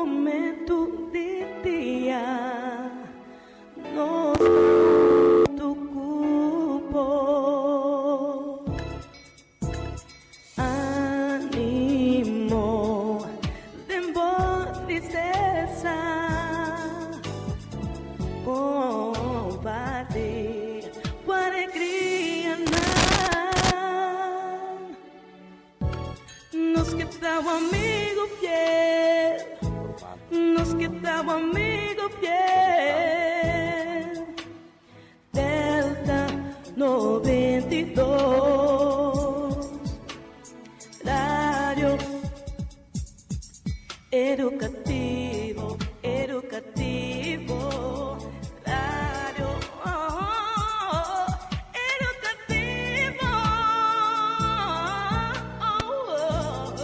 momento di dia nos ta huntu ku bo. Animo den bo tristesa kompartí bo alegrianan. Nos ke ta bo amigu fiel, nos ke ta bo amigu fiel. Delta 92 Radio Edukativo, edukativo Radio oh, edukativo oh,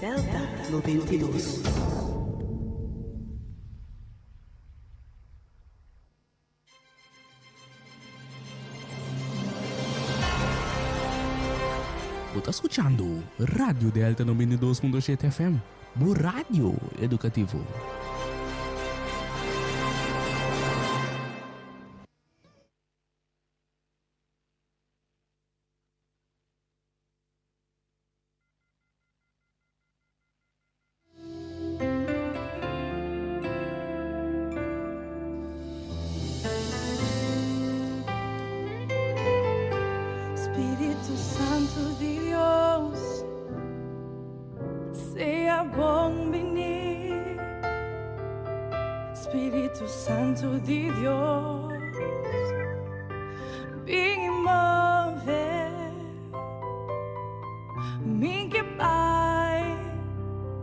Delta 92. Bo ta skuchando Radio Delta 92.7 FM, bo radio edukativo. Spiritu Santu di Dios, sea bon bini. Spiritu Santu di Dios, bin i move. Mi ke bai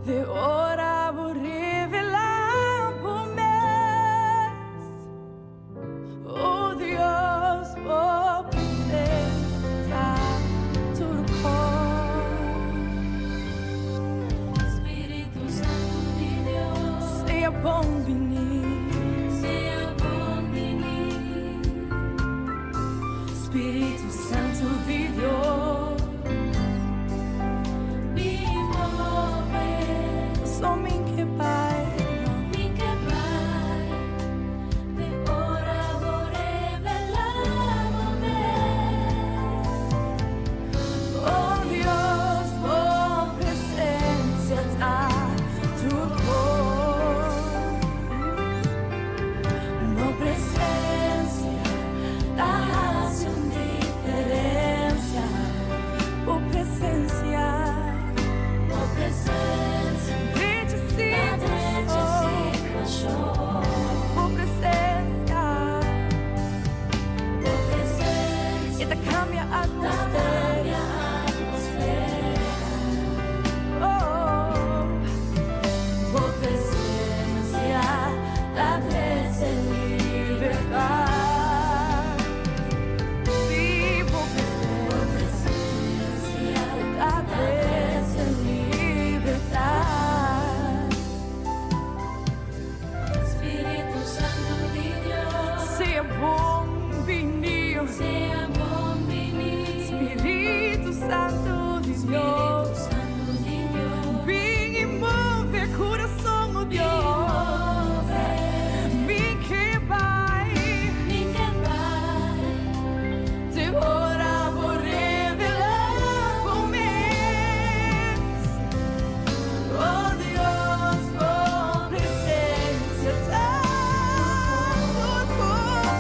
te ora bo revelá bo mes. Oh Dios, bo presensia ta tur kos. Spiritu Santu di Dios, Sea bon bini. Sea bon bini. Spiritu Santu di Dios, Bin move. So mi ke bai. Mi ke bai te ora bo revelá bo mes. Oh Dios, bo presensia ta tur kos. Bo presensia ta hasi un diferensia. Bo presensia, Bo presensia, drecha drecha situashon. Situashon. Bo presensia, Bo presensia, e ta kambia ta atmosfera. Kambia atmosfera. Oh, Bo presensia, ta trese libertat. Si, bo presensia, Presensia, ta ta trese trese libertat. libertat. Spiritu Santu di Dios, Sea bon bini. Sea bon bini. Spiritu Santu di Spiritu Dios. Santu di Dios, Bin i move kurason, oh Dios. Move. Mi ke bai Mi ke bai te ora bo revelá bo mes. Oh Dios, bo presensia ta tur kos.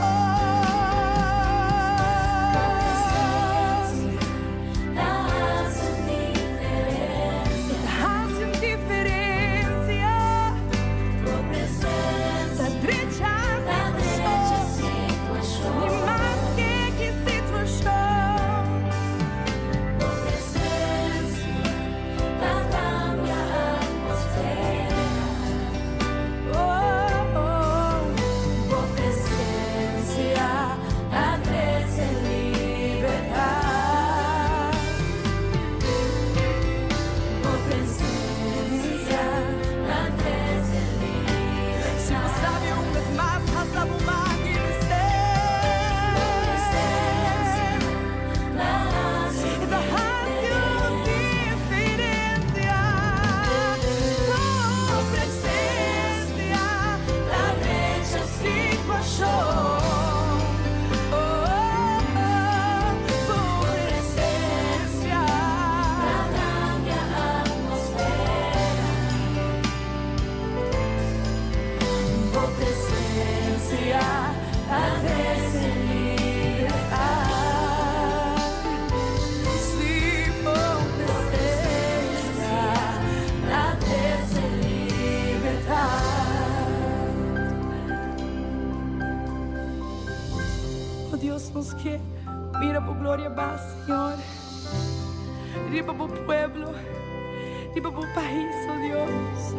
Ta hasi un Dios nos ke mira bo gloria ba, Señor. Riba bo pueblo, riba bo pais, oh Dios.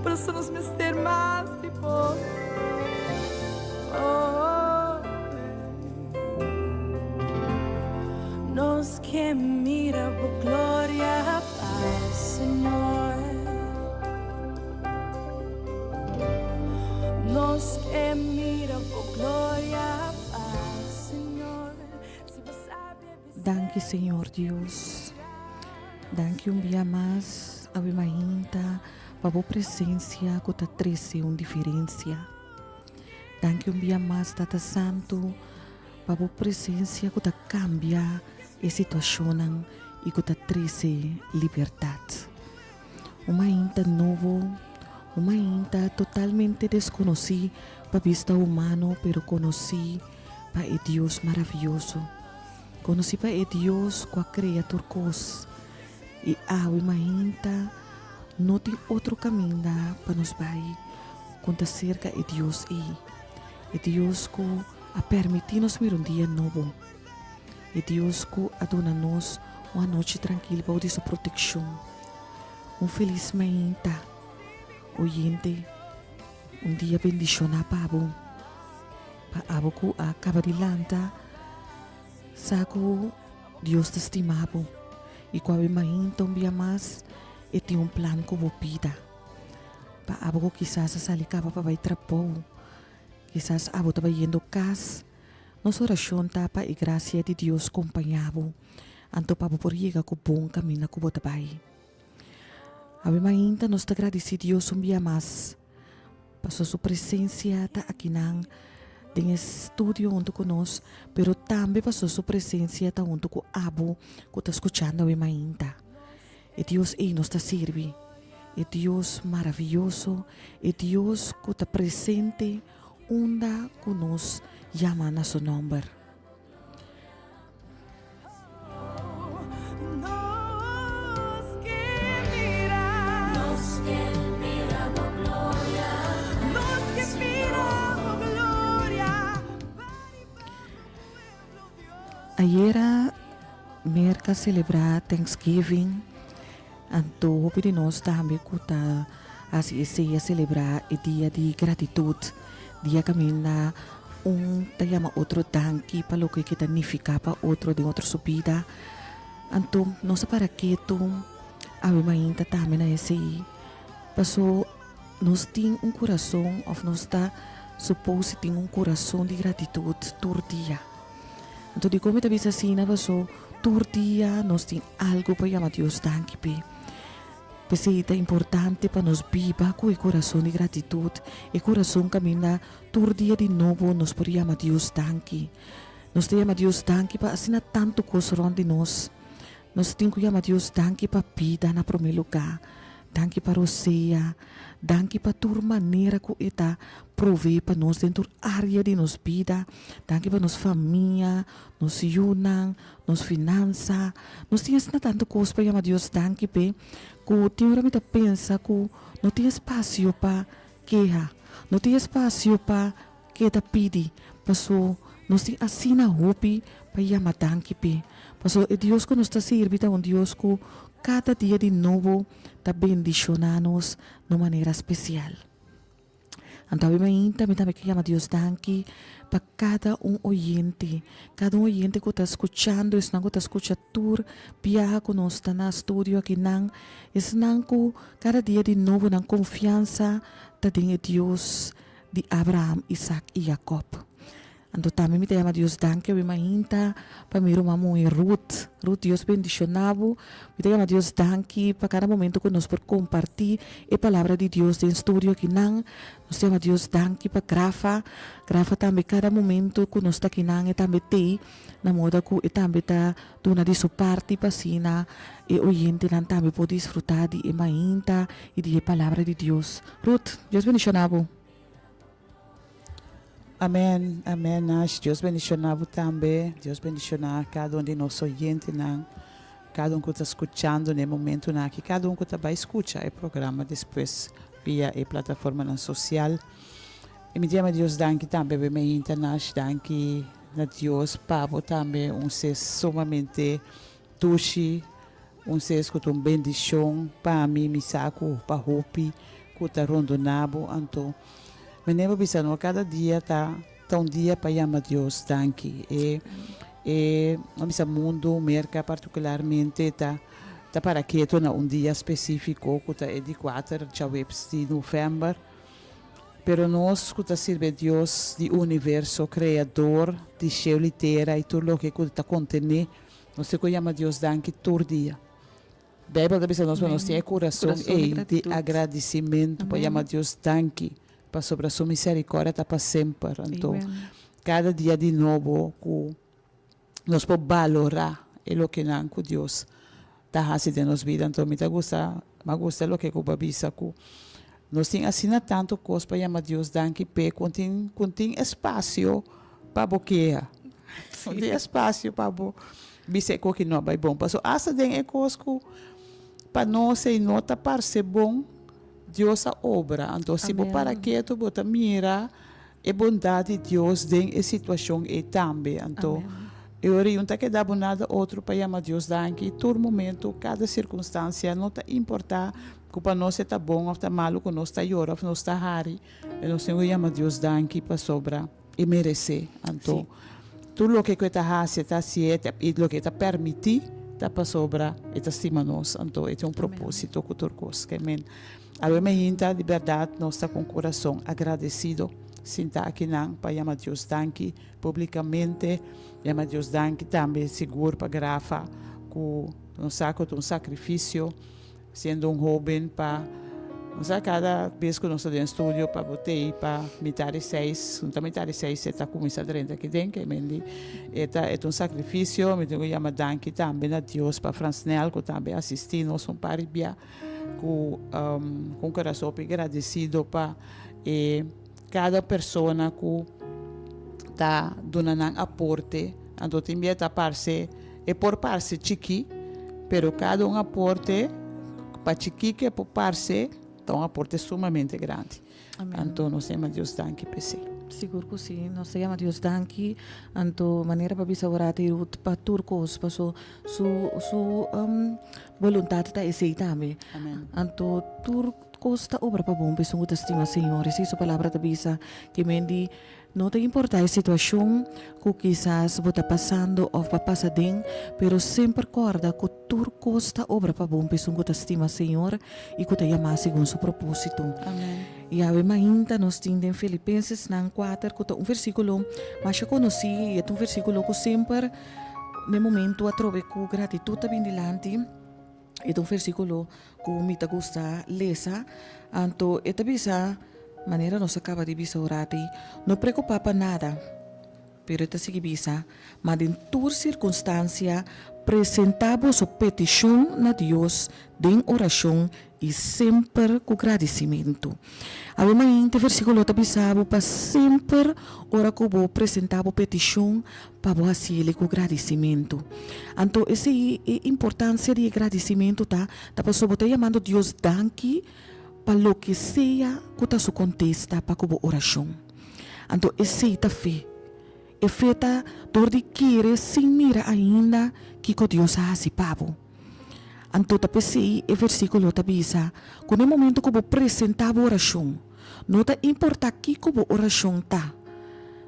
Por eso nos mester mas di bo. Oh, Nos ke mira bo gloria ba, Señor. Nos ke mira bo gloria ba, Señor. Si bo sabi Danki Señor Dios. Danki un bia mas awe mainta pa bo presencia cu ta trece un diferencia. Danki un bia mas Tata Santo pa bo presencia cu ta cambia e situacionnan y cu ta trece libertad. Un mainta nobo, un mainta totalmente desconoci pa bista humano pero conoci pa e Dios maraviyoso. Conoci pa e Dios cu a crea tur cos. Y awe mainta no tin otro caminda pa nos bay con ta cerca e Dios ey. E Dios cu a permiti nos mira un dia nobo. E Dios cu a duna nos un anochi trankil bou di su proteccion. Un felis mainta, oyente. Un dia bendiciona pa bo. Pa abo cu a caba di lanta, sa cu Dios ta stima bo y cu awe mainta un bia mas e tin un plan cu bo bida. Pa abo cu kisas a sali caba pa bay trabou, kisas abo ta bayendo cas, Nos orashon ta pa e grasia di Dios kompañá bo, anto pa bo por yega ku bon kaminda ku bo ta bai. Awe mainta nos ta gradisí Dios un bia mas, pasobra su presensia ta akinan den e studio huntu ku nos, pero tambe pasobra su presensia ta huntu ku abo ku ta skuchando awe mainta. E Dios ei nos ta sirbi, e Dios maraviyoso, e Dios ku ta presente Unda ku nos yama na su nòmber. Nos ke mira. Nos ke mira bo gloria. Nos ke mira bo gloria. Ayera Merka selebrá Thanksgiving, anto hopi di nos tambe ku ta hasi esei a selebrá e dia di gratitut, dia kaminda un ta yama otro danki pa loke ke ta nifiká pa otro den otro su bida. Anto nos a para ketu awe mainta tambe na esei, paso nos tin un kurason òf nos ta supos di tin un kurason di gratitut tur dia. Anto dikon mi ta bisa asina? Paso tur dia nos tin algu pa yama Dios danki p'e. P'esei ta importante pa nos biba ku e kurason di gratitut, e kurason kaminda tur dia di nobo nos por yama Dios danki. Nos ta yama Dios danki pa asina tantu kos rònt di nos. Nos tin ku yama Dios danki pa bida na promé lugá, danki pa rosea, danki pa tur manera ku e ta proveé pa nos den tur área di nos bida, danki pa nos famia, nos yunan, nos finansa. Nos tin asina tantu kos pa yama Dios danki p'e ku tin ora mi ta pensa ku no tin espasio pa keha, no tin espasio pa Keda pidi, paso nos tin asina hopi pa yama danki p'e. Paso e Dios ku nos ta sirbi ta un Dios ku kada dia di nobo ta bendishoná nos na un manera spesial. Anto awe mainta mi tambe ke yama Dios danki pa kada un oyente, kada un oyente ku ta skuchando, esnan ku ta skucha tur biaha ku nos ta na studio akinan, esnan ku kada dia di nobo nan konfiansa ta den e Dios di Abraham, Isaac i Jacob. Anto tambe mi ta yama Dios danki awe mainta pa mi ruman muhe Ruth. Ruth, Dios bendiciona bo. Mi ta yama Dios danki pa cada momento cu nos por comparti e palabra di Dios den studio akinan. Nos ta yama Dios danki pa Grafa. Grafa tambe cada momento cu nos ta akinan e tambe t'ey na moda cu e tambe ta duna di su parti pa asina e oyentenan tambe por disfruta di e mainta i di e palabra di Dios. Ruth, Dios bendiciona bo. Amen, amen Nash, Dios bendiciona bo tambe, Dios bendiciona cada un di nos oyentenan, cada un cu ta scuchando na e momentonan aki, cada un cu ta bay scucha e programa despues via e plataformanan social. Y mi ta yama Dios danki tambe bo e meinta Nash, danki. na Dios pa bo tambe un ses sumamente dushi, un ses ku ta un bendishon pa mi, mi sa ku pa hopi ku ta rondona bo. Anto manera bo bisa no kada dia ta ta un dia pa yama Dios danki. E e bo bisa mundu, Merka partikularmente ta ta para ketu na un dia spesifiko ku ta e di kuater djaweps di novèmber. Pero nos ku ta sirbi e Dios di universo, Kreador di shelu i tera i tur loke ku ta kontené, nos tin ku yama Dios danki tur dia. Beibel ta bisa nos pa nos tin e kurason ei di agradisimentu pa yama Dios danki pasobra su miserikòrdia ta pa semper. Anto, kada dia di nobo ku nos por balorá e lokenan ku Dios ta hasi den nos bida. Anto mi ta gusta, mi a gusta loke ku bo a bisa ku nos tin asina tantu kos pa yama Dios danki p'e ku tin ku tin espasio pa bo keha, ku tin espasio pa bo bisa e kos ki no a bai bon. Pasobra asta den e kos ku pa nos ei no ta parse bon, Dios a obra. Anto si bo para ketu bo ta mira E bondat di Dios den e situashon ei tambe. Anto, e ora ei un ta keda bo nada otro pa yama Dios danki tur momento, kada sirkunstansia. No ta importá ku pa nos e ta bon òf ta malu, ku nos ta yora òf nos ta hari, nos tin ku yama Dios danki pasobra e meresé. Anto, tur loke ku e ta hasi, e ta hasié, i loke e ta permití ta pasobra e ta stima nos. Anto, e tin un propósito ku tur kos. Ke men. Awe mainta di bèrdat nos ta ku un kurason agradesido sinta akinan pa yama Dios danki publikamente, yama Dios danki tambe sigur pa Grafa ku nos sa ku ta un sakrifisio siendo un hoben pa nos sa kada bes ku nos ta den studio pa bo tei pa mitar di seis, no ta mitar di seis e ta kuminsá drenta aki den ke men di e ta e ta un sakrifisio mi tin ku yama danki tambe na Dios pa Fransnel ku tambe a asisti nos un par di bia. Ku un kurason hopi gradesido pa e kada persona ku ta duna nan aporte. Anto tin bia ta parse, e por parse chikí, pero kada un aporte pa chikí ke por parse ta un aporte sumamente grandi. Anto nos ta yama Dios danki p'esei. Sigur ku si, nos ta yama Dios danki. Anto manera pa bisa ora ta Ruth pa tur kos, paso su su boluntat ta esei tambe. Anto tur kos ta obra pa bon pa esun ku ta stima Señor. Esei su palabra ta bisa ke men di no ta importa e situashon ku kisas bo ta pasando òf bo a pasa den, pero semper kòrda ku Tur kos ta obra pa bon pa esun ku ta stima Señor i ku ta yamá segun su propósito. I awe mainta nos tin den Filipensesnan kuater ku ta un versíkulo masha konosí i e ta un versíkulo ku semper den momentu atrobe ku gratitut ta bin dilanti e ta un versíkulo ku mi ta gusta lesa. Anto e ta bisa manera nos a kaba di bisa un ratu ei, No preokupá pa nada. Pero e ta sigui bisa, Ma den tur sirkunstansia, presentá boso petishon na Dios den orashon i semper ku gradisimentu. Awe mainta e versíkulo ta bisa bo pa semper ora ku bo presentá bo petishon pa bo hasiel ku gradisimentu. Anto esei e importansia di e gradisimentu ta, ta pasobra bo ta yamando Dios danki pa loke sea ku ta su kontesta pa ku bo orashon. Anto esei ta fe. E fe ta dor di kere sin mira ainda kiko Dios a hasi pa bo. Anto ta p'esei e versíkulo ta bisa ku na e momento ku bo presentá bo orashon, no ta importá kiko bo orashon ta,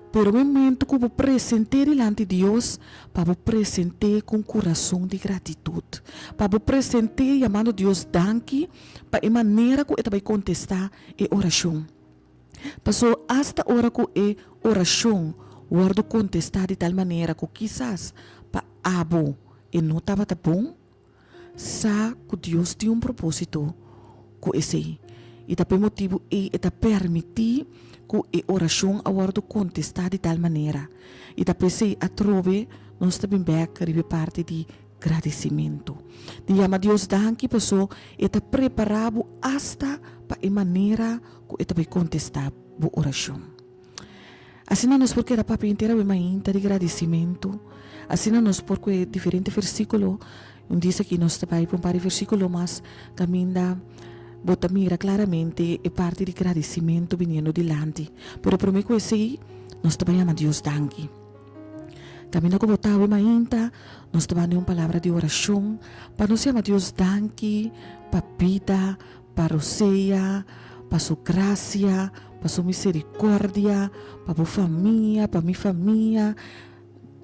pero momento ku bo present'é dilanti Dios, pa bo present'é ku un kurason di gratitut, pa bo present'é yamando Dios danki pa e manera ku e ta bai kontestá e orashon. Paso asta ora ku e orashon wòrdu kontestá di tal manera ku kisas pa abo e no tabata bon, sa ku Dios tin un propósito ku esei. I ta p'e motibu ei e ta permití ku e orashon a wòrdu kontestá di tal manera. I ta p'esei atrobe nos ta bin bèk riba e parti di Gradisimentu. Di yama Dios danki paso e ta prepará bo asta pa e manera ku e ta bai kontestá bo orashon. Asina nos por keda papia henter awe mainta di gradisimentu. Asina nos por ku e diferente versíkulo, un dis aki nos ta bai pa un par di versíkulo mas kaminda bo ta mira klaramente e parti di gradisimentu biniendo dilanti. Pero promé ku esei nos ta bai yama Dios danki. Kaminda ku bo ta awe mainta, nos ta manda un palabra di orashon pa nos yama Dios danki pa bida, pa rosea, pa su grasia, pa su misericordia, pa bo famia, pa mi famia,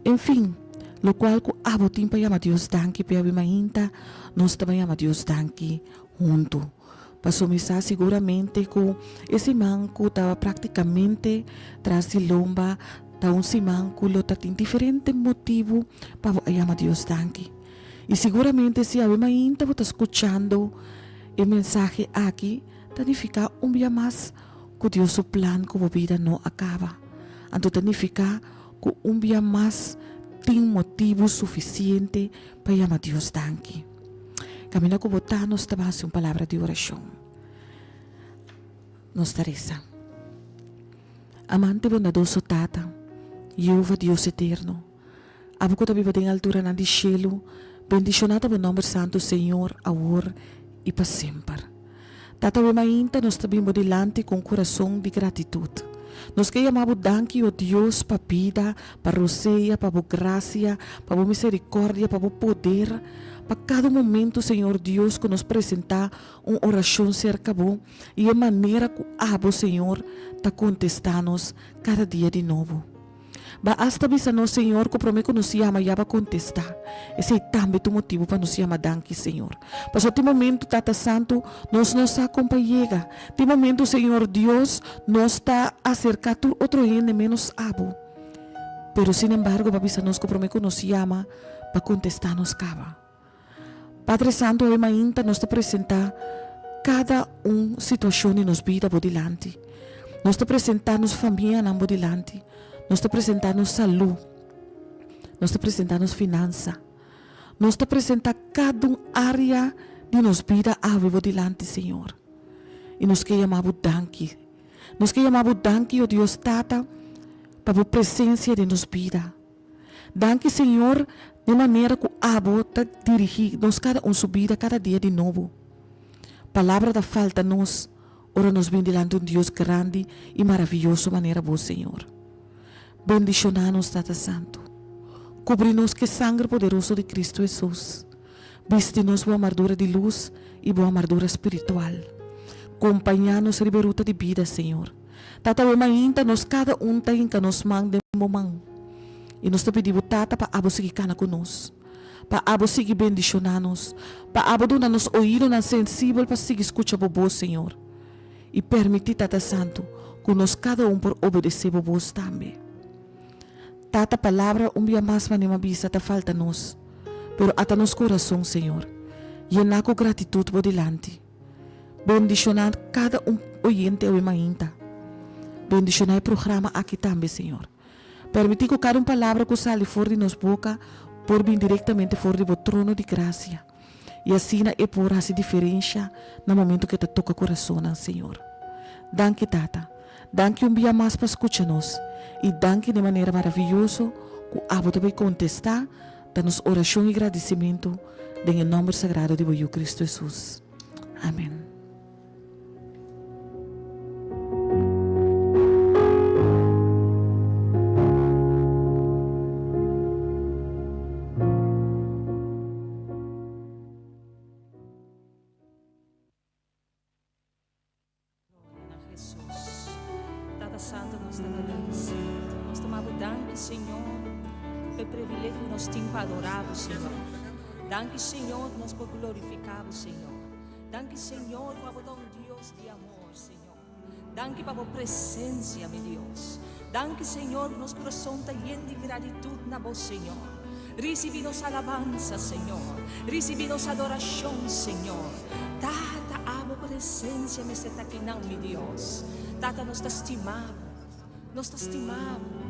en fin, locual cu abo tin pa yama Dios danki p'e awe mainta, nos ta bay yama Dios danki hunto. Pasobra mi sa siguramente cu e siman cu ta practicamente tras di lomba ta un siman cu lo ta tin diferente motibu pa bo a yama Dios danki. I siguramente si awe mainta bo ta skuchando e mensahe aki, ta nifiká un bia mas ku Dios su plan ku bo bida no a kaba. Anto ta nifiká ku un bia mas tin motibu sufisiente pa yama Dios danki. Kaminda ku bo ta nos ta hasi un palabra di orashon. Nos ta resa. Amante bondadoso Tata, Yehova Dios eterno, Abo ku ta biba den alturanan di shelu, bendishoná ta bo nòmber santu, Señor, awor i pa semper. Tata we mainta nos ta bin bo dilanti ku un kurason di gratitut. Nos ke yama bo danki, o Dios, pa bida, pa rosea, pa bo grasia, pa bo miserikòrdia, pa bo poder, pa kada un momentu, Señor Dios, ku nos presentá un orashon serka bo i e manera ku abo, Señor, ta kontestá nos kada dia di nobo. Ba asta bisa nos, Señor, ku promé ku nos yama ya Bo a kontestá. Esei tambe ta un motibu pa nos yama danki, Señor. Pasobra tin momentu, Tata Santu, nos no sa kon pa yega. Tin momentu, Señor Dios, nos ta aserká tur otro hende ménos Abo. Pero sinembargo Bo a bisa nos ku promé ku nos yama, Bo a kontestá nos kaba. Padre Santu awe mainta nos ta presenta kada un situacion di nos bida bo dilanti. Nos ta presenta nos famianan bo dilanti. Nos ta presenta nos salud. Nos ta presenta nos finansa. Nos ta presenta kada un area di nos bida awe bo dilanti Señor. Y nos ke yama bo danki. Nos ke yama bo danki, o Dios Tata, pa bo presencia den nos bida. Danki Señor di manera ku abo ta dirigí nos kada un su bida kada dia di nobo. Palabra ta falta nos ora nos bin dilanti un Dios grandi i maravioso manera bo Señor. Bendishoná nos Tata Santu. Kubri nos ku e sangre poderoso di Cristo Hesus. Bisti nos bo amardura di lus i bo amardura spiritual. Kompañá nos riba e ruta di bida Señor. Tata bo mainta nos kada un ta hinka nos man den bo man i nos ta pidi bo Tata pa abo sigui kana ku nos, pa abo sigui bendishoná nos, pa abo duna nos oidonan sensibel pa sigui skucha bo bos Señor i permití Tata Santu ku nos kada un por obedesé bo bos tambe. Tata palabra un bia mas manera mi a bisa ta falta nos, pero ata nos kurason Señor yená ku gratitut bo dilanti. Bendishoná kada un oyente awe mainta. Bendishoná e programa aki tambe, Señor. Permití ku kada un palabra ku sali for di nos boka por bin direktamente for di Bo trono di grasia, i asina e por hasi diferensha na momentu ku e ta toka kurasonnan, Señor. Danki, Tata. Danki un bia mas pa skucha nos, i danki den manera maravioso ku Abo ta bai kontestá ta nos orashon i gradisimentu den e nòmber sagrado di Bo Yu Kristu Hesus. Amen. Gloria na Jesus. Tata Santo nos ta agradecido. Nos ta mabo danki Señor pa e privilegio ku nos tin pa adora bo Señor. Danki Señor ku nos por glorifica bo Señor. Danki Señor ku abo ta un Dios di amor Señor. Danki pa bo presencia mi Dios. Danki Señor ku nos kurason ta yen di gratitut na bo Señor. Risibi nos alabansa Señor. Risibi nos adorashon Señor. Tata abo presencia mester ta akinan mi Dios. Tata nos ta stima bo. Nos ta stima bo.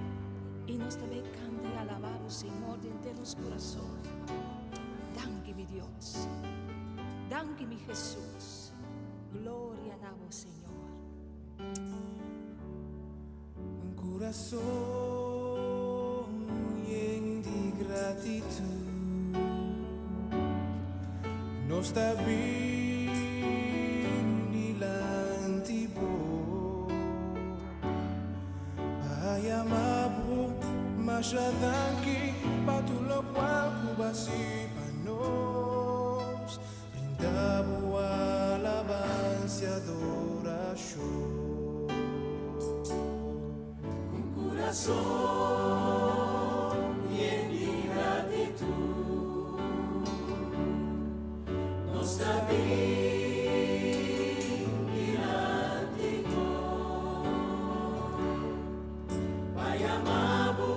I nos ta bay kanta i alaba bo Señor di henter nos kurason. Danki mi Dios. Danki mi Jesus. Gloria na bo Señor. Un kurason yen di gratitut Nos ta bin dilanti bo Pa yama bo. Masha danki pa tur lokual ku bo hasi pa nos. Brinda bo alabansa i adorashon. Ku un kurason yen di gratitut, nos ta bin dilanti bo pa yama bo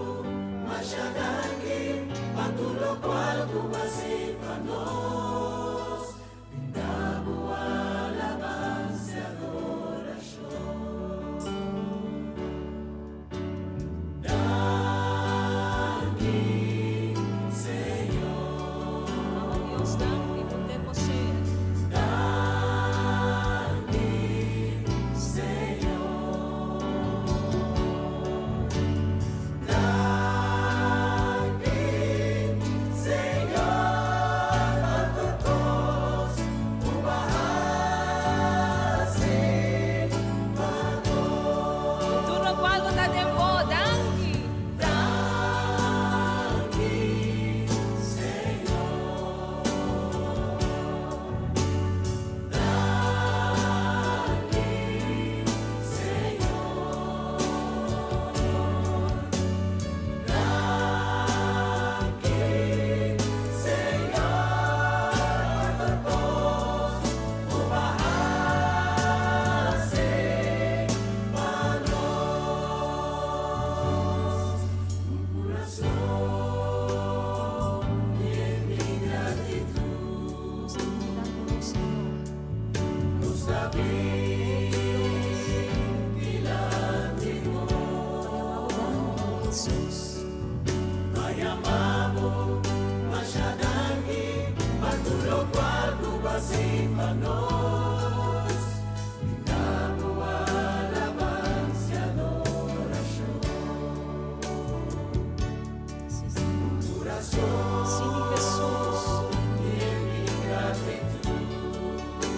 masha danki pa tur lokual ku bo hasi pa nos. Brinda bo alabansa i adorashon. Danki, Señor. Mama Dios, danki por tempo ser. Danki, Señor. Danki, Señor, pa tur kos ku bo a hasi pa nos. Tur lokual ta den bo, danki. Danki, Señor. Danki, Señor. Danki, Señor, pa tur kos ku bo a hasi pa nos. Un kurason yen di gratitut. Nos ta brindando nos, Señor. Nos ta bin dilanti bo. Danki, Jesus. Pa yama bo masha danki pa tur lokual ku bo a hasi pa nos. Brinda bo alabansa i adorashon. Sí, Señor. Kurason Sí, mi Jesus. yen di gratitut.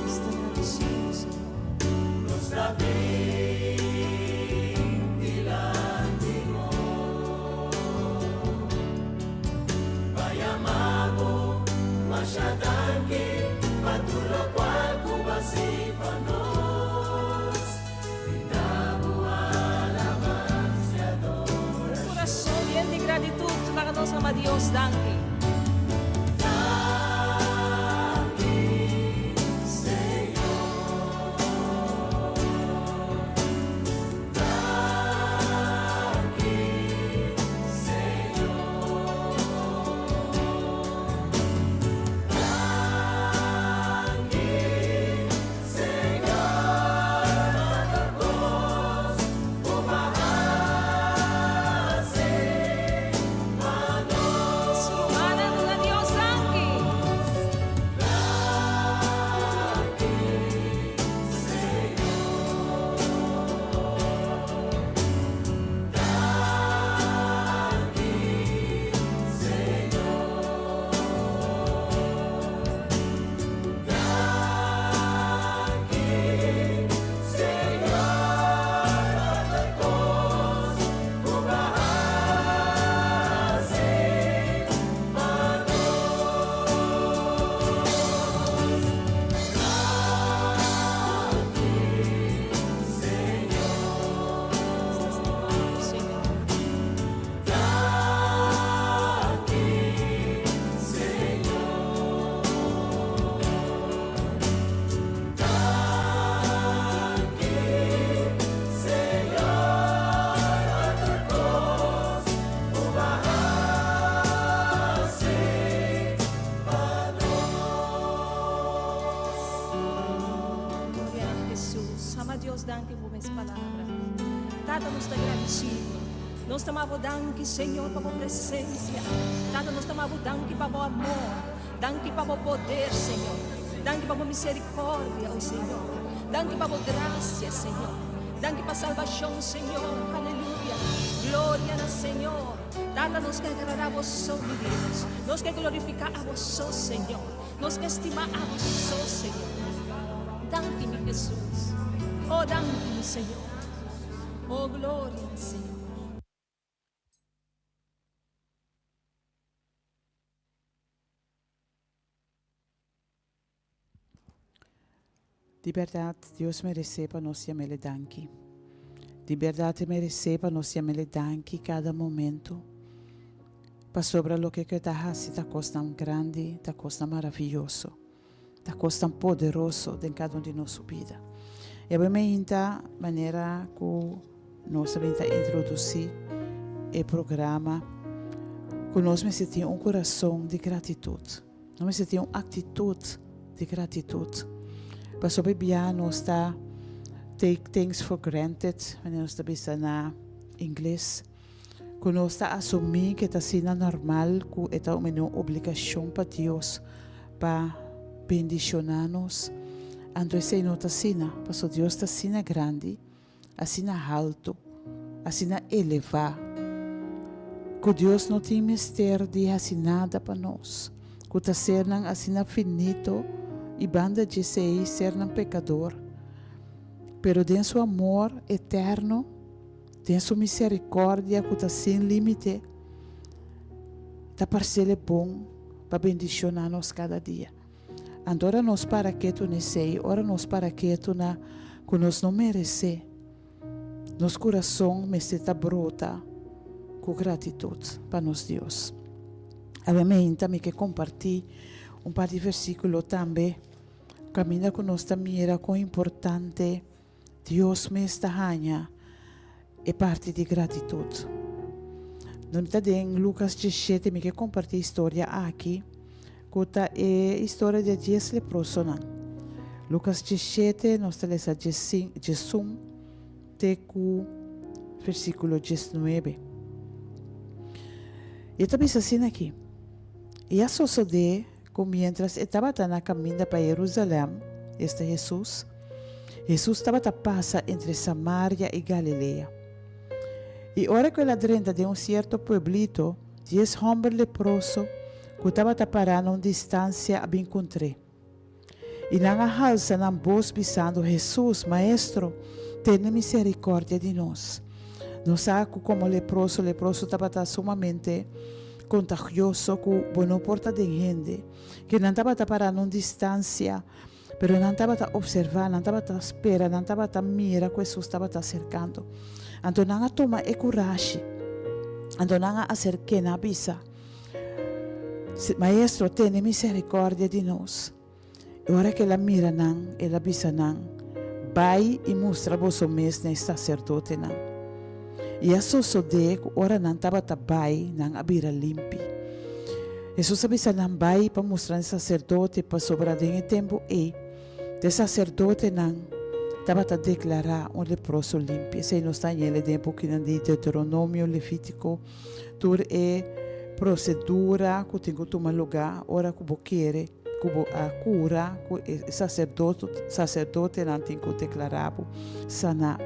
Nos ta gradisido, Señor. Nos ta bin dilanti bo. Pa yama bo masha danki pa tur lokual ku bo a hasi pa nos. Brinda bo alabansa i adorashon. Kurason yen di gratitut, pa nos ama Dios, danki. Danki, Señor. Danki, Señor. Danki, Señor, pa tur kos ku bo a hasi pa nos. Rumannan, duna Dios, danki. Danki, Señor. Danki, Señor. Danki, Señor, pa tur kos ku bo a hasi pa nos. Danki, Señor. Señor. Danki, Señor. Danki, Señor, pa tur kos ku bo a hasi pa nos. Gloria na Jesus. Ama Dios, danki pa mes palabra. Tata, nos ta gradisido. Nos ta yama danki, Señor, pa bo presensia. Tata, nos ta yama danki pa bo amor. Danki pa bo poder, Señor. Danki pa bo miserikòrdia, oh Señor. Danki pa bo grasia, Señor. Danki pa salbashon, Señor. Aleluya. Gloria na Señor. Tata, nos ke agradá bo, mi Dios. Nos ke glorifiká bo, Señor. Nos ke stima bo, Señor. Danki, mi Jesus. Oh, danki, mi Señor. Oh, gloria na Señor. Di bèrdat Dios meresé pa nos yam'El e danki. Di bèrdat E meresé pa nos yam'El e danki kada momentu, pasobra loke ku E ta hasi ta kosnan grandi, ta kosnan maravioso, ta kosnan poderoso den kada un di nos su bida. I awe meinta manera ku nos a bin ta introdusí e programa ku nos mester tin un kurason di gratitut. Nos mester tin un aktitut di gratitut. Pasobra bia nos ta take things for granted, manera nos ta bisa na ingles, ku nos ta asumí ku e ta asina normal ku e ta un obligashon pa Dios pa bendishoná nos. Anto esei no ta asina, pasobra Dios ta asina grandi. asina haltu, asina elevá, ku Dios no tin mester di hasi nada pa nos, ku ta sernan asina finito i banda djesei sernan pekador. Pero den Su amor eterno, den Su miserikòrdia ku ta sin límite, ta parsele bon pa bendishoná nos kada dia. Anto ora nos para ketu n'esei, ora nos para ketu na ku nos no meresé, nos kurason mester ta brota ku gratitut pa nos Dios. Awe meinta mi ke kompartí un par di versíkulo tambe kaminda ku nos ta mira kon importante Dios mes ta haña e parti di gratitut. No ta den Lucas 17 mi ke kompartí historia aki ku ta e historia di e dies leprosonan. Lucas 17 nos ta lesa 11 te ku versíkulo 19. I e ta bisa asina aki, I a sosodé Ku miéntras e tabata na kaminda pa Herusalèm, esta Hesus, Hesus tabata pasa entre Samaria i Galilea. I ora ku el a drenta den un sierto pueblito, dies hòmber leproso ku tabata pará na un distansia a bin kontr'é. I nan a halsa nan bos bisando, Hesus, Maestro, tene miserikòrdia di nos. Nos sa ku komo leproso, leproso tabata sumamente kontagioso ku bo no por ta den hende, ke nan tabata pará na un distansia, pero nan tabata opservá, nan tabata spera, nan tabata mira ku Hesus tabata aserkando. Anto nan a tuma e kurashi, anto nan a aserk'é, nan a bisa, Maestro, tene miserikòrdia di nos. I ora ku el a mira nan, el a bisa nan, Bai i mustra boso mes na e saserdotenan. I a sosodé ku ora nan tabata bai, nan a bira limpi. Hesus a bisa nan bai pa mustra na e saserdote, pasobra den e tempu ei, e saserdotenan tabata deklará un leproso limpi. Esei nos ta hañ'el den e bukinan di Deuteronomio, Levítiko, tur e prosedura ku tin ku tuma lugá ora ku bo kere ku bo a kura, ku e saserdotenan tin ku deklará bo saná.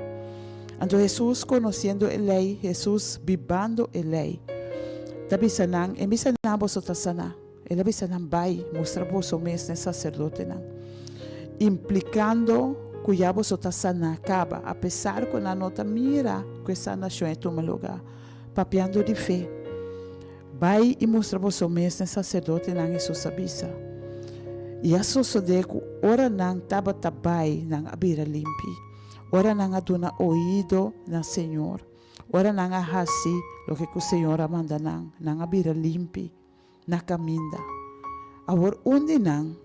Anto Hesus, konosiendo e lei, Hesus bibando e lei, ta bisa nan, E bisa nan, Boso ta saná. El a bisa nan, Bai, mustra boso mes na e saserdotenan, implikando ku ya boso ta saná kaba, apesar ku nan no ta mira ku e sanashon e tuma lugá. Papiando di fe, Bai i mustra boso mes na e saserdotenan, Hesus a bisa. I a sosodé ku ora nan tabata bai, nan a bira limpi. Ora nan a duna oido na Señor, ora nan a hasi loke ku Señor a manda nan, nan a bira limpi na kaminda. Awor un di nan,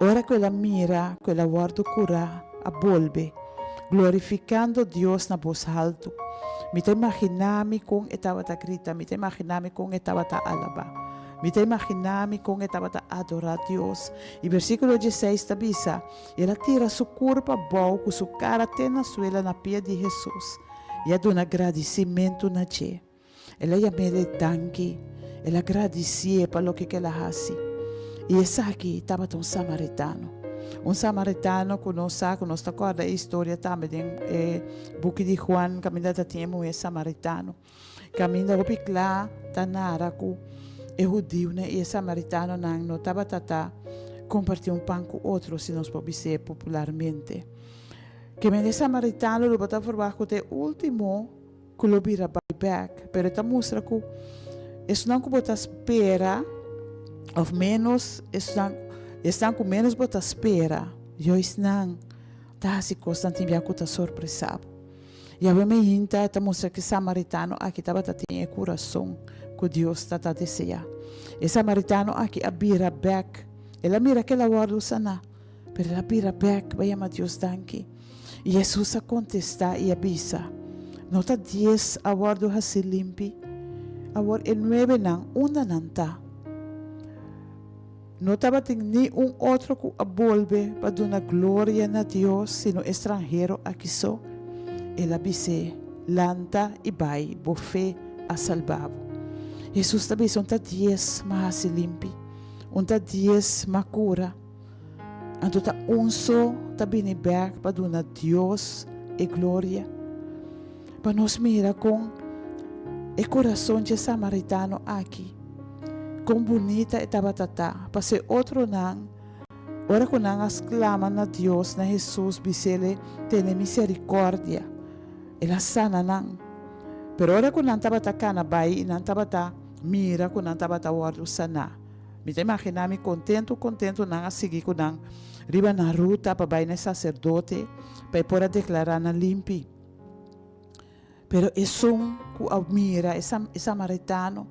Ora ku el a mira ku el a wòrdu kurá, a bolbe, glorifikando Dios na bos haltu. Mi ta imaginá mi kon e tabata grita, mi ta imaginá mi kon e tabata alabá, mi ta imaginá mi kon e tabata adorá Dios. I versíkulo dieseis ta bisa, El a tira su kurpa abou ku su kara te na suela na pia di Hesus, i a duna gradisimentu na dje. El a yam'é danki, el a gradisié pa loke ku el a hasi. I esaki tabata un samaritano. Un samaritano ku nos sa, ku nos ta kòrda e historia tambe den e buki di Juan kaminda ta tin e muhé samaritano. Kaminda hopi kla ta nara ku e hudiunan i e samaritanonan no tabata ta kompartí un pan ku otro, si nos por bis'é popularmente. Ke men e samaritano lo bo ta ferwagt ku ta e último ku lo bira bai bek, pero e ta mustra ku esnan ku bo ta spera òf ménos esnan esnan ku ménos bo ta spera. Juist nan ta hasi kosnan tin bia ku ta sorpresá bo. Yahweh meinta ta mustra ku e samaritano aki tabata tin e kurason ku Dios ta ta deseá. E samaritano aki a bira bèk. El a mira ku el a wòrdu saná, pero el a bira bèk pa yama Dios danki. I Hesus a kontestá i a bisa, No ta dies a wòrdu hasí limpi? Awor e nuebenan, unda nan ta? No tabatin ni un otro ku a bolbe pa duna gloria na Dios sino e stranhero aki so. El a bis'é, Lanta i bai, bo fe a salba bo. Hesus ta bisa, Un ta dies m'a hasi limpi, un ta dies m'a kura. Anto ta un so ta bini bek pa duna Dios e gloria. Pa nos mira kon e kurason dje samaritano aki, kon bunita e tabata ta pa se otronan ora ku nan a sklama na Dios, na Hesus, bis'El tene miserikordia, El a sana nan. Pero ora ku nan tabata kana bai i nan tabata mira ku nan tabata wòrdu saná, Mi ta imaginá mi kontentu kontentu nan a sigui ku nan riba nan ruta pa bai na e saserdote pa e por a deklará nan limpi. Pero esun ku a mira e e samaritano,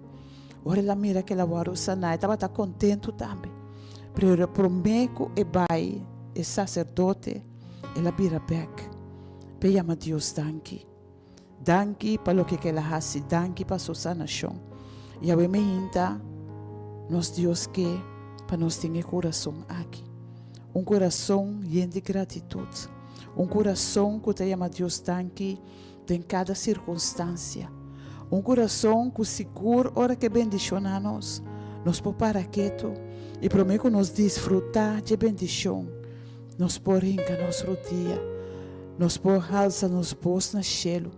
ora el a mira ku el a wòrdu saná, e tabata kontentu tambe. Pero promé ku e bai e saserdote, el a bira bèk pa e yama Dios danki. Danki pa loke ku el a hasi, danki pa su sanashon. Yahweh me hinta nos Dios ke pa nos tin e kurason aki. Un kurason yen di gratitut. Un kurason ku ta yama Dios danki den kada sirkunstansia. Un kurason ku sigur ora ku e bendishoná nos, nos por para ketu i promé ku nos disfrutá dje bendishon, Nos por hinka nos rodia, nos por halsa nos bos na shelu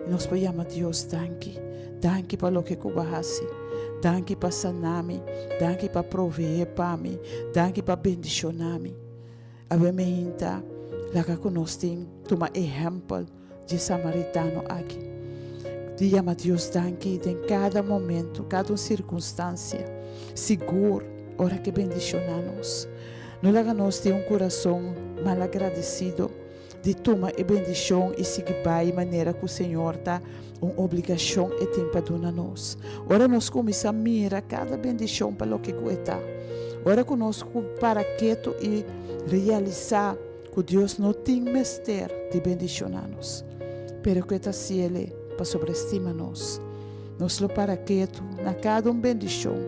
i nos por yama Dios danki. Danki pa loke ku bo a hasi. Danki pa sana mi. Danki pa proveé pa mi. Danki pa bendishoná mi. Awe mi hinta laga ku nos tin tuma ehèmpel dje samaritano aki di yama Dios danki den kada momento, kada un sirkunstansia, sigur ora ke bendishoná nos. No laga nos tin un kurason malagradesido di tuma e bendishon i sigui bai manera ku Señor ta un obligashon e tin pa duna nos. Ora nos kuminsá mira kada bendishon pa loke ku e ta, ora ku nos para ketu i realisá Ku Dios no tin mester di bendishoná nos, pero ku e ta hasiel pasobra e stima nos. Nos lo para ketu na kada un bendishon,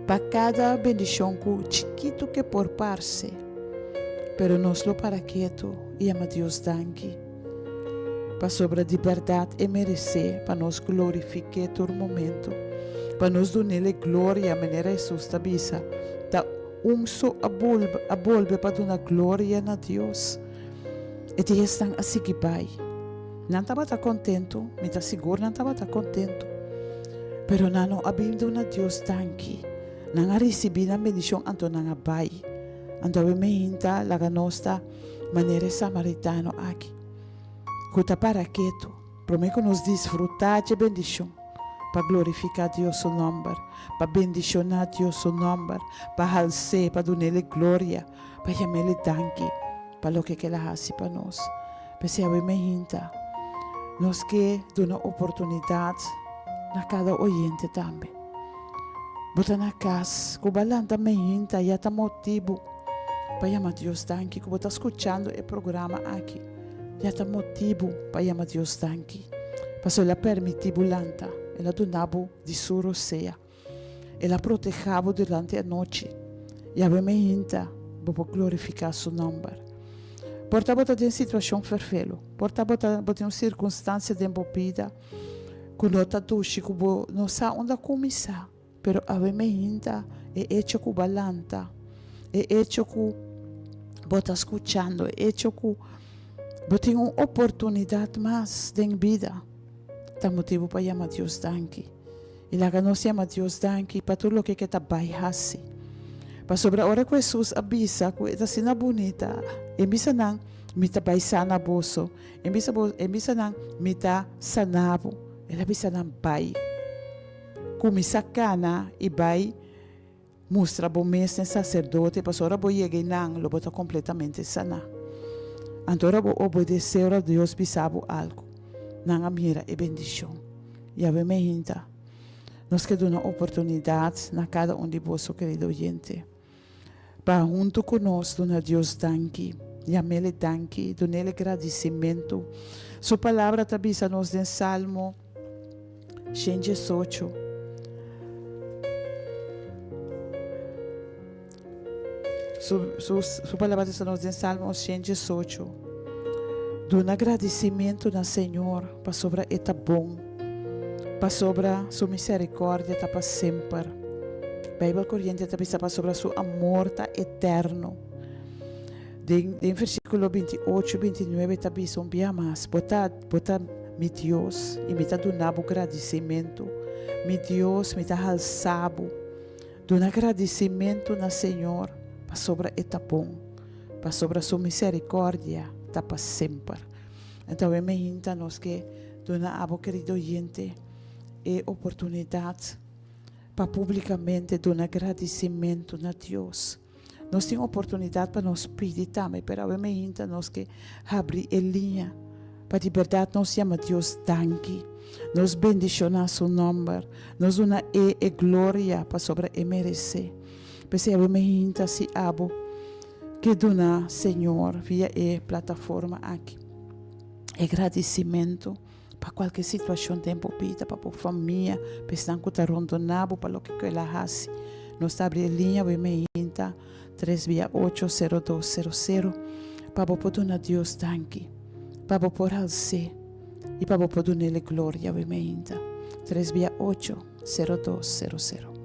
pa kada bendishon ku chikitu ke por parse, pero nos lo para ketu i yama Dios danki, pasobra di bèrdat e meresé pa nos glorifik'é tur momentu, pa nos dun'el e gloria manera Hesus ta bisa, Ta Un so a bolbe, a bolbe pa duna gloria na Dios. E diesnan a sigui bai. Nan tabata kontentu, mi ta sigur nan tabata kontentu. Pero nan no a bin duna Dios danki. Nan a risibí nan bendishon anto nan a bai. Anto awe meinta laga nos ta manera e samaritano aki, ku ta para ketu. Promé ku nos disfrutá dje bendishon, pa glorifiká Dios su nòmber, pa bendishoná Dios su nòmber, pa hals'é, pa dun'El e gloria, pa yam'El e danki pa loke ku El a hasi pa nos. P'esei awe meinta nos ke duna oportunidat na kada oyente tambe. Bo ta na kas ku bo a lanta meinta ya ta motibu pa yama Dios danki ku bo ta skuchando e programa aki. Ya ta motibu pa yama Dios danki, pasobra El a permití bo lanta, El a duna bo di su rosea, El a protehá bo durante anochi, i awe meinta bo por glorifiká su nòmber. Por ta bo ta den situashon ferfelu, por ta bo ta bo tin un sirkunstansia den bo bida ku no ta dushi, ku bo no sa unda kuminsá. Pero awe meinta e echo ku bo a lanta, e echo ku bo ta skuchando, e echo ku bo tin un oportunidat mas den bida, ta motibu pa yama Dios danki. I laga nos yama Dios danki pa tur loke ke ta bai hasi. Pasobra ora ku Hesus a bisa ku e ta asina bunita, e bisa nan, Mi ta bai sana boso. E bisa bo, e bisa nan, Mi ta sana bo. El a bisa nan, Bai. Kuminsá kana i bai. Mustra bo mes na e saserdote, pasobra ora bo yega einan lo bo ta kompletamente saná. Anto ora bo obedesé ora Dios bisa bo algu, nan a mira e bendishon. Yahweh meinta, nos ke duna oportunidat na kada un di boso, kerido oyente, pa huntu ku nos duna Dios danki, yam'El e danki, dun'El e gradisimentu. Su Palabra ta bisa nos den Salmo 118. Su, su, su palabra ta bisa nos den Salmo 118. Duna gradisimentu na Señor pasobra E ta bon, pasobra Su misericordia ta pa semper. Bijbel Corriente ta bisa pasobra Su amor ta eterno. Den, den versículo 28 y 29 ta bisa un bia mas, Bo ta, bo ta mi Dios y mi ta duna bo gradisimentu. Mi Dios, mi ta halsa bo. Duna gradisimentu na Señor pasobra E ta bon, pasobra Su misericordia ta pa semper. Anto awe meinta nos ke duna abo, kerido oyente, e oportunidad pa publicamente duna gradisimentu na Dios. Nos tin oportunidad pa nos pidi tambe, pero awe meinta nos ke habri e liña pa di berdad nos yama Dios danki, nos bendiciona su nomber, nos duna E e gloria pasobra E merece. P'esei awe meinta si abo ke duna Señor via e plataforma aki e gradicimento pa cualke situacion den bo bida, pa bo famia, pa esnan cu ta rondona bo, pa loke cu el a haci. Nos ta abri e liña awe meinta tres bia ocho sero dos sero sero pa bo por duna Dios danki, pa bo por hals'é y pa bo por dun'El e gloria awe meinta tres bia ocho sero dos sero sero.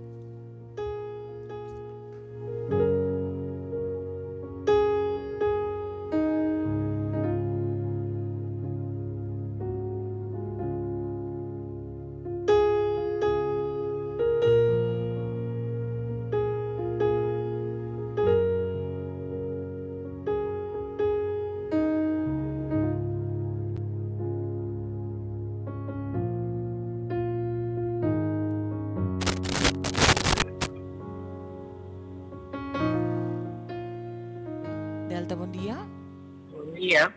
Delta, bon dia. Bon dia.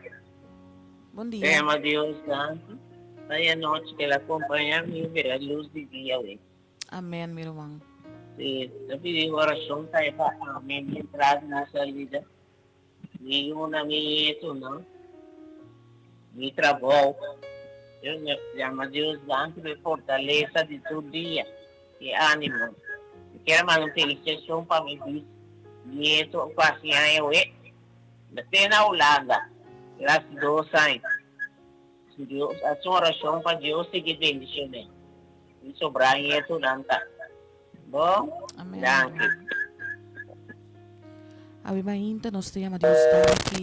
Bon dia. Te yama Dios danki pa e anochi ke el a kompaña mi mira lus di dia awe. Amen, mi ruman. Sí, ta pidi orashon tambe pa ami, mi entrada i mi salida. Mi yuna, mi nietunan, mi trabou. Yo yama Dios danki pa e fortalesa di tur dia i animo. Mi kier manda un felicitacion pa mi bis nieto ku hasi aña awe. Mi ta na Hulanda, el hasi dos aña. Dios, hasi un oracion pa Dios sigui bendicion'e. Mi sobra nietunan ta. Bo? Amen. Danki. Awe mainta nos ta yama Dios danki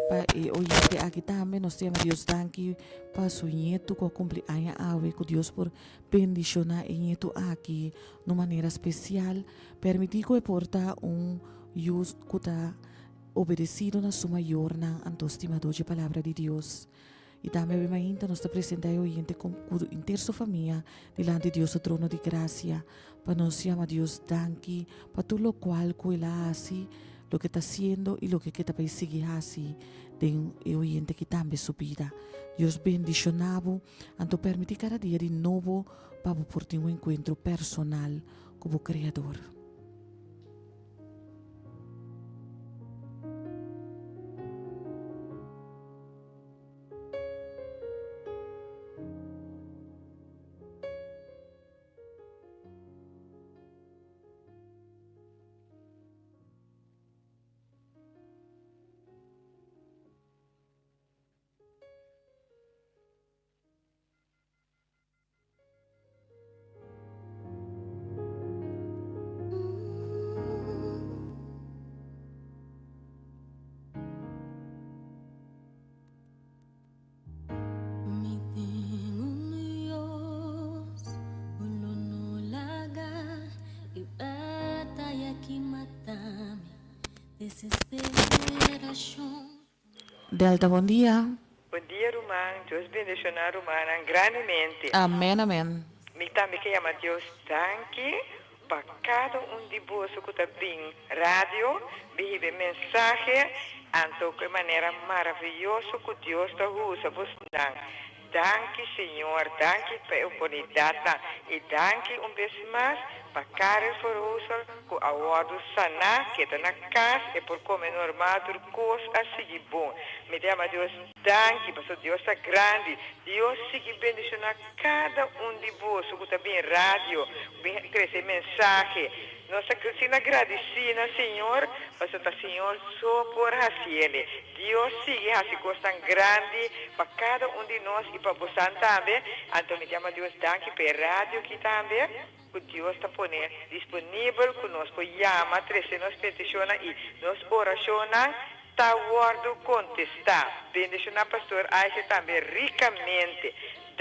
pa e oyente aki tambe. Nos ta yama Dios danki pa su nietu ku a kumpli aña awe. Ku Dios por bendishoná e nietu aki na un manera spesial. Permití ku e por ta un yu ku ta obedesido na su mayornan anto stimadó dje Palabra di Dios. I tambe awe mainta nos ta presenta e oyente ku inter su famia dilanti Dios su trono di grasia pa nos yama Dios danki pa tur lokual ku el a hasi, loke ta hasiendo i loke ke ta bai sigui hasi den e oyente aki tambe su bida. Dios bendishona bo, anto permiti kada dia di nobo pa bo por tin un enkuentro personal ku bo Kreador. Mi tin un Dios ku lo no laga e bataya ki mata mi desesperashon. Delta bon dia. Bon dia ruman, Dios bendiciona rumannan grandemente. Amen amen. Mi tambe ke yama Dios danki. pa kada un di boso ku ta bin radio bin hiba e mensahe anto ku e manera maravioso ku Dios ta usa bosnan. Danki Señor, danki pa e oportunidatnan i danki un bes mas pa Karel Verhoezel ku a wòrdu saná, keda na kas, e por kome normal, tur kos a sigui bon. Mi ta yama Dios danki pasobra Dios ta grandi. Dios sigui bendishoná kada un di boso ku ta bin radio, bin trese e mensahe. Nos ta asina gradisí na Señor pasobra ta Señor so por hasiele. Dios sigui hasi kosnan grandi pa kada un di nos i pa bosan tambe. Anto mi yama Dios danki pa e radio aki tambe ku Dios ta pone disponibel ku nos por yama, trese nos petishonnan i nos orashonnan ta wòrdu kontestá. Bendishoná Pastor Aisha tambe rikamente.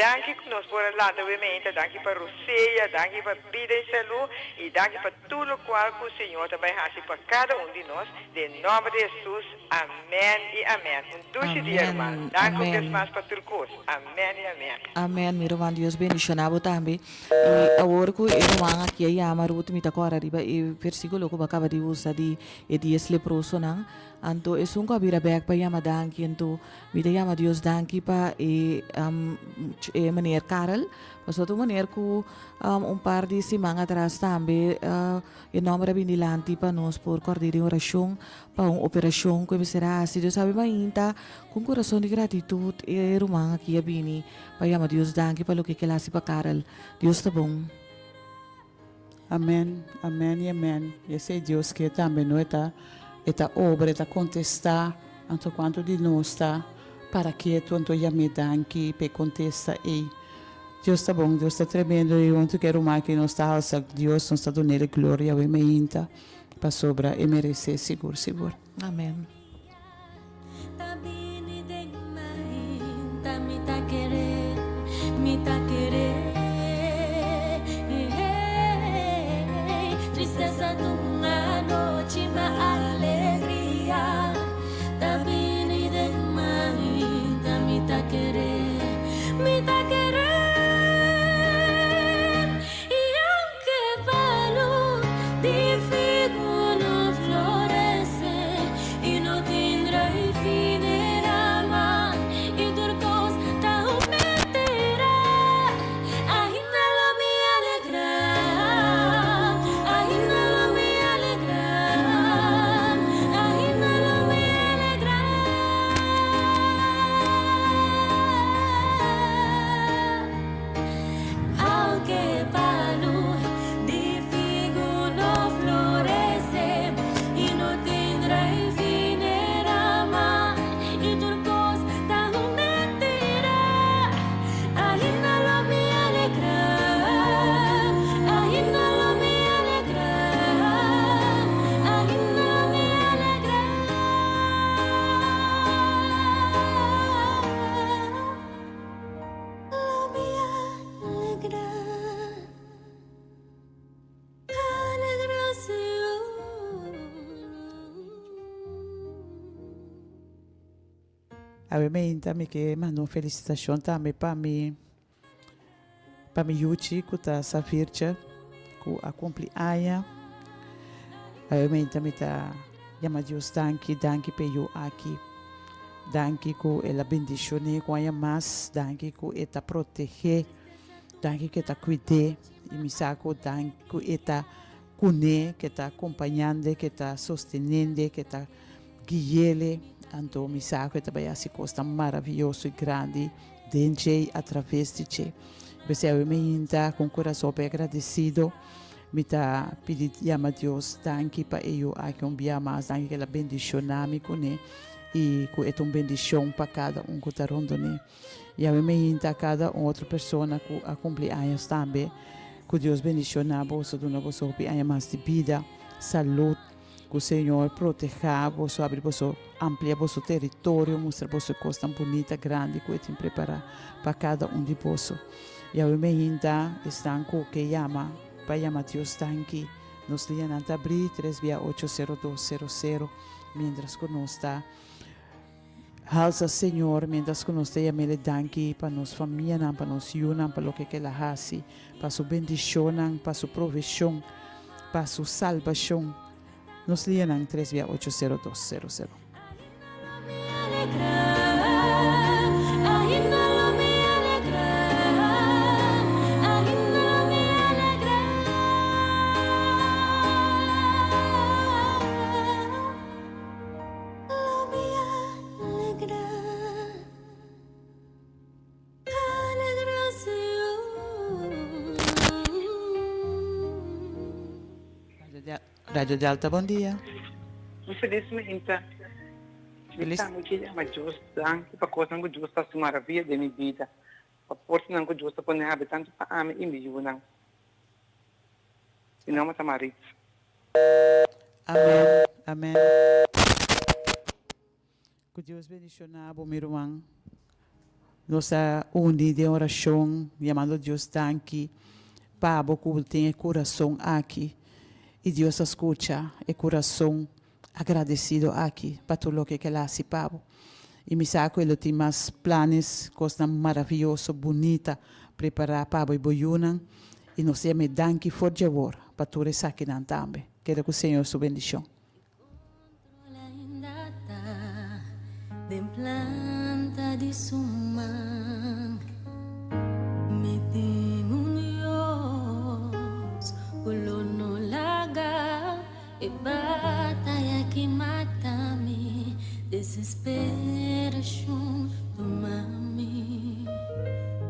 Danki ku nos por a lanta awe meinta, danki pa rosea, danki pa bida i salú i danki pa tur lokual ku Señor ta bai hasi pa kada un di nos, den nòmber di Hesus, amèn i amèn. Un dushi dia ruman. Amèn, Danki un bes amèn. mas pa tur kos. Amèn i amèn. Amèn, mi ruman, Dios bendishoná bo tambe. I awor ku e ruman aki a yama Ruth, mi ta kòrda riba e versíkulo ku bo a kaba di usa di e dies leprosonan. Anto esun ku a bira bèk pa yama danki, anto Mi ta yama Dios danki pa e e meneer Karel, pasobra ta un meneer ku un par di siman atras tambe e nòmber a bini dilanti pa nos por kòrd'é den orashon pa un operashon ku e mester a hasi. Dios sabi mainta ku un kurason di gratitut e ruman aki a bini pa yama Dios danki pa loke kel hasi pa Karel. Dios ta bon. Amen, amen y amen. Y esey Dios ke tambe no e ta e ta obra e ta contesta anto cuanto di nos ta para keto anto yam'e danki p'e contesta ey. Dios ta bon, Dios ta tremendo y hunto ke ruman aki nos ta alsa Dios nos ta dun'el e gloria awe meinta pasobra e merece sigur sigur. Amen. Ta bini den mainta mi ta kere, mi ta kere Tristesa ta un anochi ma alegria Ta bini den mainta mi ta kere, mi ta kere I aunke palu di figu no florese I no tin druifi den rama I tur kos ta un mentira Ainda lo mi alegra Ainda lo mi alegra Ainda lo mi alegra. Aunke palu di figu no florece i no tin druifi n'e rama i tur kos ta un mentira, ainda lo mi alegra, ainda lo mi alegra, ainda lo mi alegra. Lo mi alegra, alegra Señor. Awe meinta mi ke manda un felicitacion tambe pa mi pa mi yuchi cu ta Safirtje cu a cumpli aña. Awe meinta mi ta yama Dios danki, danki p'e yu aki. Danki ku el a bendishon'é ku aña mas, danki ku e ta proteg'é, danki ku e ta kuid'é i mi sa ku danki ku e ta kuné, ku e ta kompañand'e, ku e ta sostenend'e, ku e ta gui'ele. Anto mi sa ku e ta bai hasi kosnan maravioso i grandi den dje i atraves di dje. P'esei awe mi hinta ku un kurason hopi agradesido. Mi ta pidi yama Dios danki pa e yu aki un bia mas, danki ku el a bendishoná mi kuné i ku e ta un bendishon pa kada un ku ta rondon'é. I awe mi hinta kada un otro persona ku a kumpli años tambe, ku Dios bendishoná boso, duna boso hopi aña mas di bida, salud, ku Señor protehá boso, abri boso, amplia boso teritorio, mustra boso e kosnan bunita, grandi ku e tin prepará pa kada un di boso. I awe mi hinta esnan ku ke yama pa yama Dios danki. Nos liñanan ta abrí tres bia ocho sero dos sero sero mientras ku nos ta halsa Señor, mientras ku nos ta yam'El e danki pa nos famianan, pa nos yunan, pa loke ku El a hasi, pa su bendishonnan, pa su provishon. pa su salbashon. Nos lianan tres bia ocho sero dos sero sero. Radio Delta, bon dia. Un felis mainta. Mi tambe ke yama Dios danki pa kosnan ku Dios ta hasi maravia den mi bida, pa portanan ku Dios ta pone habri tantu pa ami i mi yunan. Mi nomber ta Maritza. Amen, amen. Ku Dios bendishoná bo mi ruman. Nos ta uni den orashon yamando Dios danki pa bo ku bo tin e kurason aki i Dios a skucha e kurason agradesido aki pa tur loke ke el a hasi pa bo. I mi sa ku e lo tin mas planes, kosnan maravioso, bunita prepará pa bo i bo yunan i nos ta yam'é danki for dje awor pa tur esakinan tambe. Keda ku Señor su bendishon. Den planta di su man Mi tin un Dios ku lo no laga e bataya ki mata mi Desesperashon tuma mi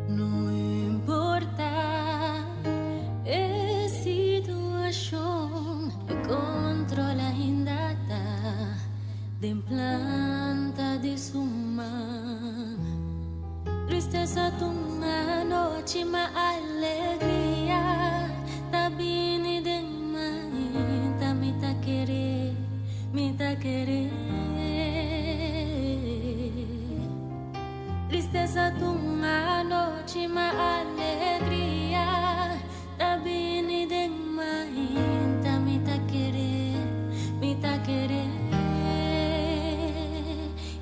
No importa e situashon E control ainda ta den planta di su man. Tristesa ta un anochi ma alegria ta bini den mainta. Mi ta kere, mi ta kere. Tristesa ta un anochi ma alegria Ta bini den mainta mi ta kere, mi ta kere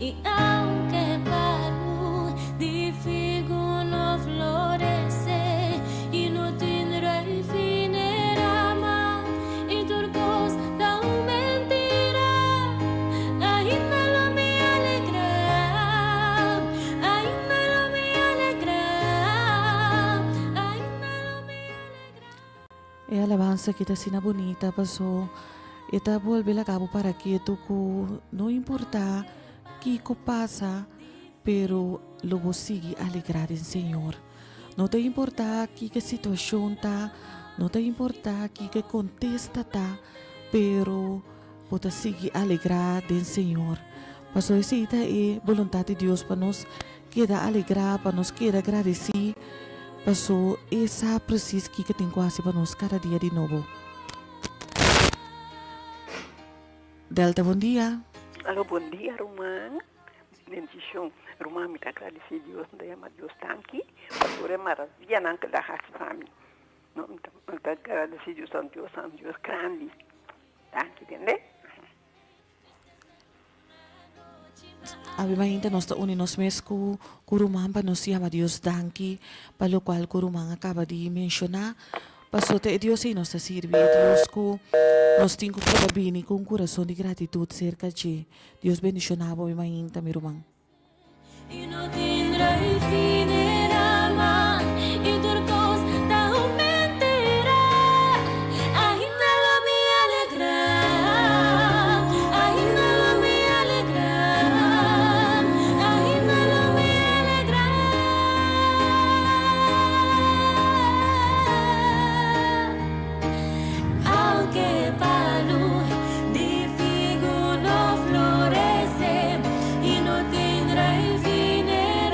I aunke palu di figu no florece I no tin ruif n'e rama I tur kos ta un mentira Ainda lo mi alegra Ainda lo mi alegra Ainda lo mi E alabansa aki ta asina bunita paso e ta bolbe laga bo para ketu ku no importa kiko pasa pero lo bo sigui alegra den Señor. No ta importa kiko e situacion ta, no ta importa kiko e contesta ta, pero bo ta sigui alegra den Señor. Paso esey ta e boluntad di Dios pa nos Keda alegrá pa nos keda gradisí paso e sa presis kiko tin ku hasi pa nos kada dia di nobo. Delta bon dia. Alo bon dia ruman bendicion ruman mi ta agradeci Dios mi ta yama Dios danki pa tur e maravianan ku el a hasi pa mi no mi ta agradeci Dios Dios ta un Dios grandi danki tende. Awe mainta nos ta uni nos mes ku ku ruman pa nos yama Dios danki pa lokual ku ruman a kaba di menshoná. Pasobra ta e Dios ei nos ta sirbi, e Dios ku nos tin ku keda bini ku un kurason di gratitut serka dje. Dios bendishoná bo awe mainta, mi ruman. Aunke palu di figu no florece i no tin raifine.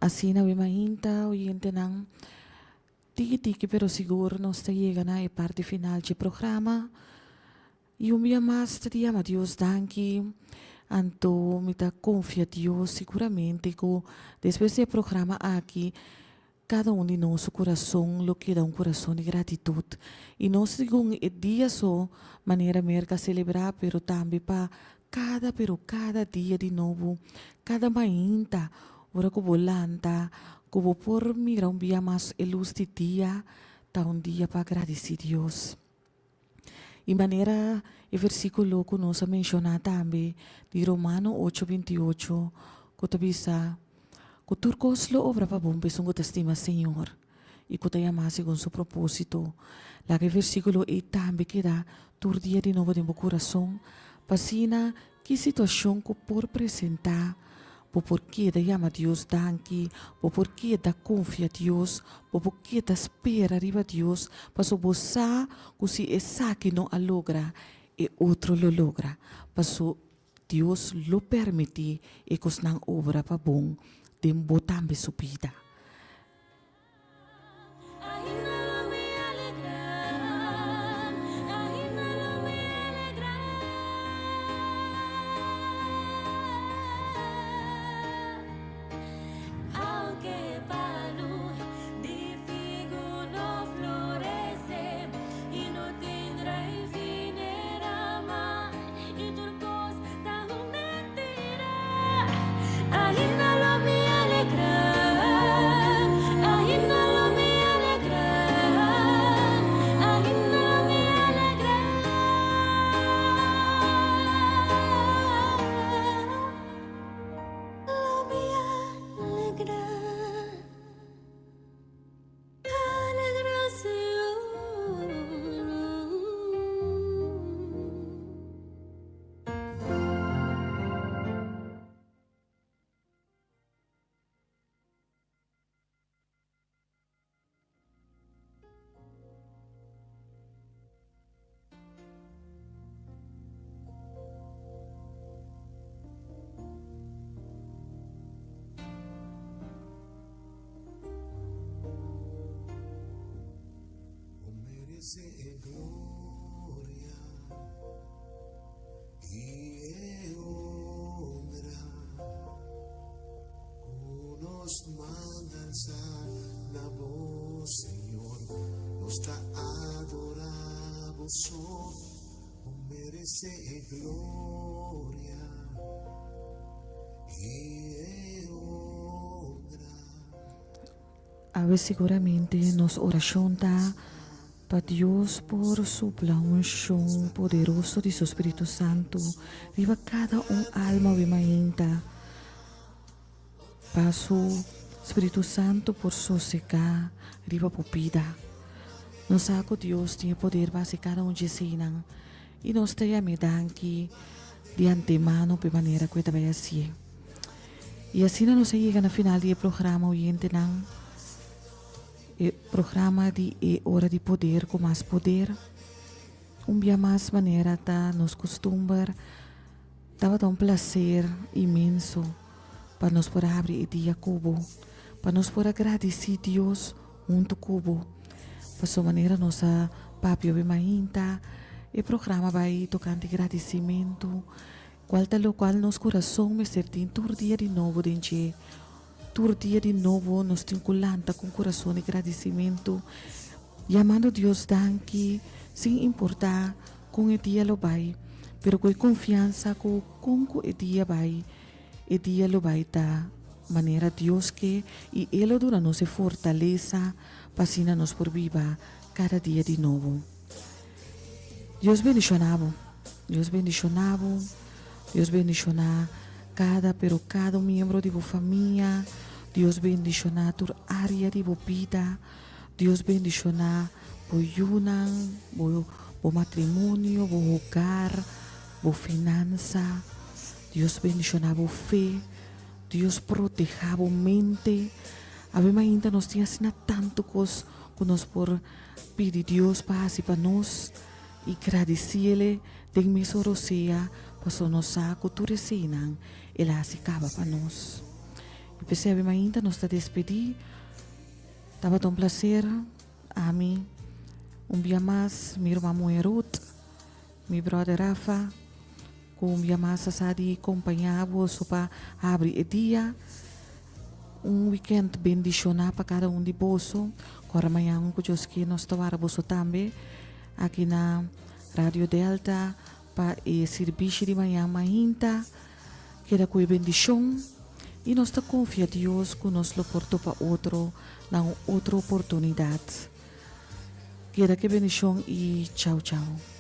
Asina we mainta oyentenan tiki tiki pero sigur nos ta yega na e parti final dje programa y un bia mas ta di yama Dios danki anto mi ta confia Dios siguramente cu despues di e programa aki Kada un di nos su kurason lo keda un kurason di gratitut, i no segun e dia so manera Merka selebrá, pero tambe pa kada pero kada dia di nobo, kada mainta ora ku bo lanta, ku bo por mira un bia mas e lus di dia, ta un dia pa gradisí Dios. I manera e versíkulo ku nos a menshoná tambe di Romano ocho 28 ku ta bisa ku tur kos lo obra pa bon pa esun ku ta stima Señor i ku ta yamá segun su propósito. Laga e versíkulo ei tambe keda tur dia di nobo den bo kurason, pa asina ki situashon ku por presentá, bo por keda yama Dios danki, bo por keda konfia Dios, bo por keda spera riba Dios, pasobra bo sa ku si esaki no a logra, e otro lo logra. Pasobra Dios lo permití e kosnan obra pa bon den bo tambe su bida. Bo merece e gloria y e honra cu nos manda alza na bo, Señor. Nos ta adora bo so. Bo merece e gloria y e honra. Awe siguramente nos orashon ta pa Dios por supla un unshon poderoso di su Spiritu Santu riba kada un alma awe mainta, pa su Spiritu Santu por sosegá riba bo bida. Nos sa ku Dios tin e poder pa hasi kada un dje eseinan i nos ta yam'é danki di antemano pa e manera ku e ta bai hasié. I asina nos a yega na final di e programa oyentenan, e programa di e Ora di Poder ku Mas Poder. Un bia mas manera ta nos kustumber, tabata un plaser inmenso pa nos por a habri e dia ku bo, pa nos por a gradisí Dios huntu ku bo. Pasobra manera nos a papia obe mainta, e programa bai tokante gradisimentu. Cual ta locual nos curason mester tin tur dia di nobo den dje. Tur dia di nobo nos tin cu lanta cu un curason di gradicimento, yamando Dios danki sin importa con e dia lo bay, pero cu e confiansa cu con cu e dia bay, e dia lo bay ta manera Dios ke y E lo duna nos e fortalesa pa asina nos por biba cada dia di nobo. Dios bendiciona bo. Dios bendiciona bo. Dios bendiciona cada pero cada un miembro di bo famia. Dios bendiciona tur area di bo bida. Dios bendiciona bo yunan, bo bo matrimonio, bo hogar, bo finansa. Dios bendiciona bo fe. Dios proteha bo mente. Awe mainta nos tin asina tanto cos cu nos por Pidi Dios pa hasi pa nos i gradisiele den mesun rosea pasobra nos sa ku tur eseinan el a hasi kaba pa nos. I p'esei awe mainta nos ta despedí. Tabata un placer ami un bia mas, mi ruman muhé Ruth, mi brother Rafa, ku un bia mas a sa di kompañá boso pa habri e dia. Un weekend bendishoná pa kada un di boso. Kòrda mañan ku Dios ke nos ta wara boso tambe aki na Radio Delta pa e sirbishi di mañan mainta. Keda ku e bendishon i nos ta konfia Dios ku nos lo por topa otro na un otro oportunidat. Keda ku e bendishon i chau chau.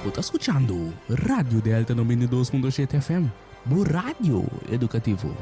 Bo ta skuchando Radio Delta 92.7 FM, bo radio edukativo.